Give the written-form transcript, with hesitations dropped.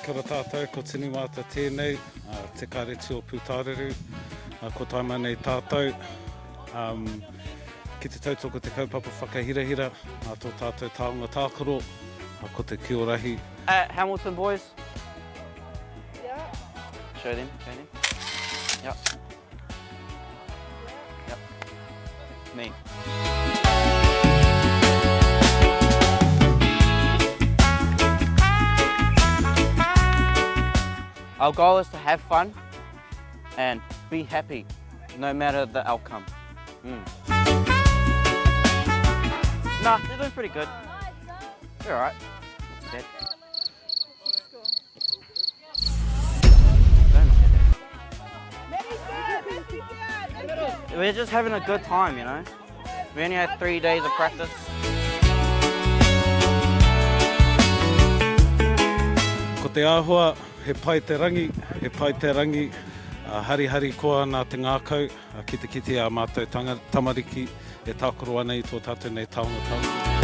Kia ora tātou, ko Tini Maata tēnei, te Kāreti o Pūtāruru. Ko tae mai nei tātou ki te tautoko te kaupapa whakahirahira a tō tātou taonga tākaro, ko te Kiorahi. At Hamilton boys. Yeah. Show them, show them. Yep. Yep. Me. Our goal is to have fun and be happy no matter the outcome. Mm. Nah, they're doing pretty good. They're alright. Not too bad. We're just having a good time, you know. We only had three days of practice. Ko te āhua, he pai te rangi, he pai te rangi, harihari koa ana te ngākau ki te kite i ā mātou tamariki e tākaro ana i tō tātou nei taonga tākaro.